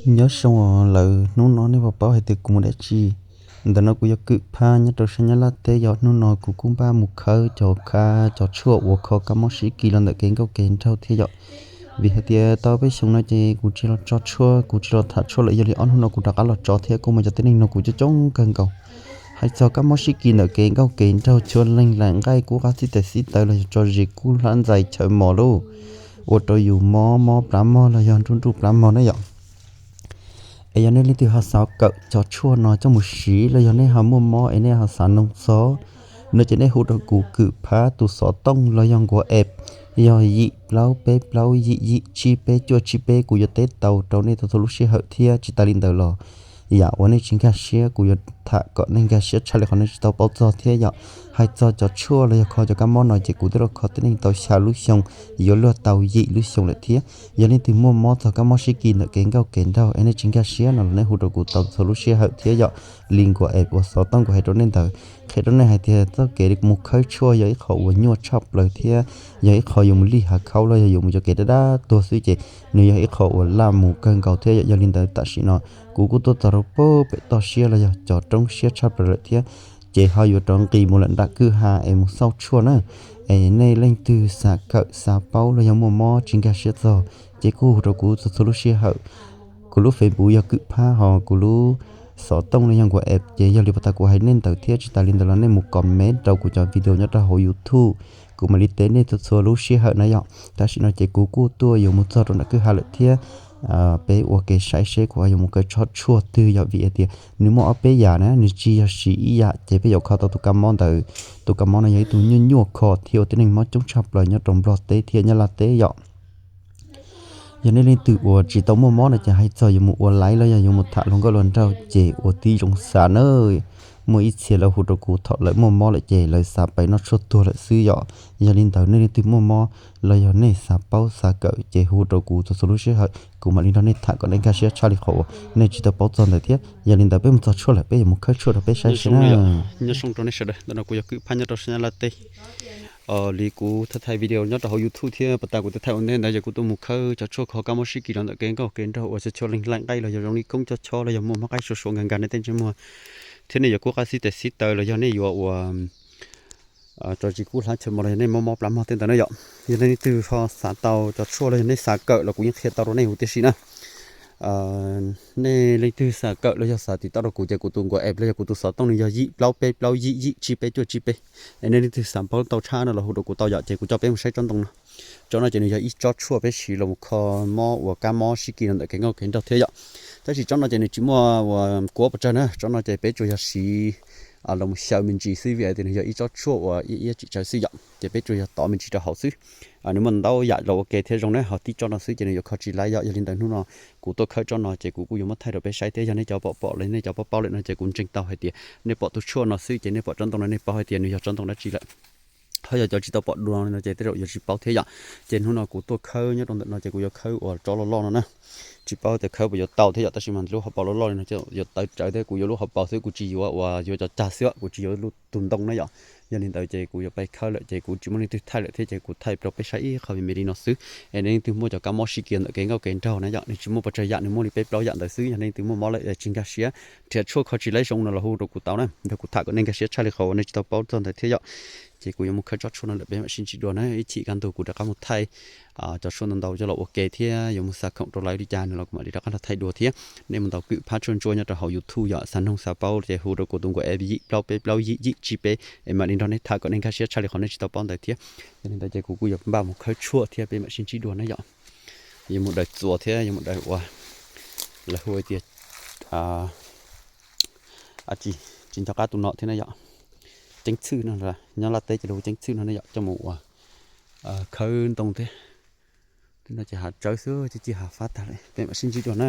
Nyob zoo os lawv, hnub no nej puas paub hais tias kuv mus dab tsi? Ntawm no kuv yog Kwm Phab nyob rau sab Nyab Laj teb, yog hnub no kuv kuj npaj mus khawb cov khav cov tshuaj uas kho kab mob sib kis los ntawm kev nkauj kev nraug thiab yom. Vim hais tias tau peb xyoo no ces kuv tsis los tso tshuaj, kuv tsis los tham tshuaj lawm, yog li ob hnub no kuv rov qab los tso thiab kuj muaj cov tib neeg nug kuv coob coob kawg nkaus. Hais txog kab mob sib kis ntawm kev nkauj kev nraug, cua leeg laim nqaij, kub qab xib tes xib taw los yog tso zis kub hlab ntxais chaw mos lauj, ua rau yus mob mob plab mog los yog nruj nruj plab mog na yom. Es yog nej leej twg ho xav kawm cov tshuaj no coj mus siv los yog nej ho muaj mob es nej ho xav noog txog no ces nej hu rau kuv Kwm Phab tus xov tooj los yog nkuav app yog yim plaub peb plaub yim yim tsib peb cuaj tsib peb, kuv yuav teb tau rau nej txhua txhua lub sij hawm thiab tsis tas li ntawd los yam uas nej tsis nkag siab kuv yuav tham kom nej nkag siab tshaj li qhov nej tsis tau paub txog thiab yom. Hais txog cov tshuaj los yog kho cov kab mob no ces kuv twb los kho tib neeg tau xya lub xyoo, yuav luag tau yim lub xyoo lawm thiab. Yog leej twg muaj mob txog kab mob sib kis ntawm kev nkauj kev nraug es nej tsis nkag siab no los nej hu rau kuv tau txhua lub sij hawm thiab yom. Li nkuav app uas xov tooj kuv hais rau nej ntawd, qhia rau nej hais tias txoj kev mus khawb tshuaj yog ib qho uas nyuaj tshaj plaws thiab yog ib qho yuav mus lij hav khaub los yog yuav mus cov kev dab dab tuag xwb ces nws yog ib qho uas laj mus kawg nkaus thiab yom. Yog li ntawd tam sim no kuv kuj tuaj txog rau pem toj siab los yog cov roob siab tshaj plaws lawm thiab, ces ho yuav rov nqis mus lawm nram kwj ha es mus xauj tshuaj na. Es nej leej twg xav kawm xav paub los yog muaj mob tsis nkag siab txog ces kuj hu rau kuv txhua txhua lub sij hawm. Kuv lub Facebook yog Kwm Phab, ho kuv lub xov tooj los yog nkuav app ces yog li puag ta kuv hais nej ntawd thiab tsis tas li ntawd los nej mus comment rau kuv cov video nyob rau hauv YouTube, kuv mam li teb nej txhua txhua lub sij hawm na yom. Tam sim no ces kuv kuj tuaj yuav mus txog rau nram kwj ha lawm thiab. Peb ua kev saib seb kuv ho yuav mus kawm tsob tshuaj twg yom, vim hais tias nws muaj ob peb yam na, nws tsis yog siv ib yam ces peb yuav kho tau tus kab mob ntawd. Tus kab mob no yog ib tug nyuaj nyuaj kho thiab ua tib neeg mob coob tshaj plaws nyob rau Nplog teb thiab Nyab Laj teb yom. Yog nej leej twg uas tsis tau muaj mob no ces hais txog yuav mus ua laiv los yog yuav mus tham luag nkauj luag nraug ces ua tib zoo xav na. Muaj ib txhia lawv hu rau kuv thaum lawv muaj mob lawm ces lawv xav pais noj tshuaj tuag lawm xwb yom. Yog li ntawd nej leej twg muaj mob los yog nej xav paub xav kawm ces hu rau kuv txhua txhua lub sij hawm, kuv mam li nrog nej tham kom nej nkag siab tshaj li qhov uas nej tsis tau paub txog ntawd thiab. Yog li ntawd peb mus txog tshuaj lawm peb yuav mus khawb tshuaj rau peb saib seb na. Nyob zoo rau nej sawv daws, ntawm no kuv yog Kwm Phab nyob rau sab Nyab Laj teb. Li kuv thaij thaij video nyob rau hauv YouTube thiab puag ta kuv twb thaij ua ntej ntawd ces kuv tuaj mus khawb cov tshuaj kho kab mob sib kis los ntawm kev nkauj kev nraug uas cua leeg laim nqaij los yog zoo li koob cob chob los yog muaj mob qaib suav suav nkag nkag nej tej ntsej muag thiab nej yuav kub qab xib tes xib taw los yog nej yuav ua tso zis kub hlab chaw mos los yog nej mob mob plab mog tej ntawd na yom. Yog nej leej twg ho xav tau cov tshuaj los yog nej xav kawm los kuv yeej qhia tau rau nej huv tib si na. Nej leej twg xav kawm los yog xav tiv tauj rau kuv ces kuv tus nkuav app los yog kuv tus xov tooj nws yog yim plaub peb plaub yim yim tsib peb cuaj tsib peb. Es nej leej twg xav paub tau tshaj no los hu rau kuv tau yom, ces kuv coj peb mus saib tsob ntoo no. Tsob no ces nws yog ib tsob tshuaj peb siv los mus kho mob uas kab mob sib kis los ntawm kev nkauj kev nraug thiab yom. Tab sis tsob no ces nws tsis muaj uas kuab pes tsawg na, tsob no ces peb tsuas yog siv los mus xyaw me ntsis xwb vim hais tias nws yog ib tsob tshuaj uas iab iab tsis tsawg xwb yom, ces peb tsuas yog tov me ntsis rau hauv xwb. Nws muaj ntau yam los ua ke thiab zoo na, ho tib tsob no xwb ces nws yuav kho tsis laib yom. Yog li ntawd hnub no kuv tuaj khawb tsob no ces kuv kuj yuav muab thaij rau peb saib thiab, yog nej cov pom pom los nej cov paub paub lawm no ces kuv ntseeg tau hais tias nej pom tus tshuaj no xwb ces nej pom tsob ntoo no nej paub hais tias nws yog tsob ntoo dab tsi lawm. Ho yog cov tsis tau pom dua no ces tej zaum yuav tsis paub thiab yom. Ces hnub no kuv tuaj khawb nyob rau ntawm no ces kuv yuav khawb uas tsob loj loj no na. Tsis paub tias khawb puas yuav tau thiab yom, tab sis mas lub hauv paus loj loj li no ces yuav tawv rawv thiab kuv yuav lub hauv paus xwb, kuv tsis yuav uas yuav cov cag xwb, kuv tsis yuav lub tus ntoo na yom. Yog li ntawd ces kuv yuav pais khawb lawm ces kuv tsis muaj leej twg thaij lawm thiab ces kuv thaij rau peb saib ib qho me me li no xwb. Es nej leej twg muaj cov kab mob sib kis ntawm kev nkauj kev nraug na yom, nws tsis muaj pes tsawg yam, nws muaj li peb plaub yam ntawd xwb. Yog nej leej twg muaj mob lawm tsis nkag siab, nrhiav tshuaj kho tsis laib zoo no los hu rau kuv tau na, nrog kuv tham kom nej nkag siab tshaj li qhov uas nej tsis tau paub txog ntawd thiab yom. Ces kuv yuav mus khawb tsob tshuaj no lawm peb mam sib ntsib dua na, ib chim kaj ntug kuv rov qab mus thaij cov tshuaj ntau ntau coj los ua ke thiab yuav mus xa khoom rau lawv li cas no los kuv mam li rov qab los thaij dua thiab. Nej mus ntaus Kwm Phab Tshuaj Ntsuab nyob rau hauv YouTube yom, xav noog xav paub ces hu rau kuv tus nkuav app yim plaub peb plaub yim yim tsib peb es mam li nrog nej tham kom nej nkag siab tshaj li qhov nej tsis tau paub ntawd thiab. Yog li ntawd ces kuv kuj yuav npaj mus khawb tshuaj thiab peb mam sib ntsib dua na yom. Yuav mus daws txuas thiab yuav mus daws ua, lawv hu tias tsis, tsis nco qab tus no thiab na yom. Ceeb txhwj no, nyob Laj teb ces lawv hu ceeb txhwj no na yom, coj mus ua khawb ntoo thiab. Tus no ces hav tsawv xwb, ci ci hav fab tag lawm, peb mam sib ntsib dua na.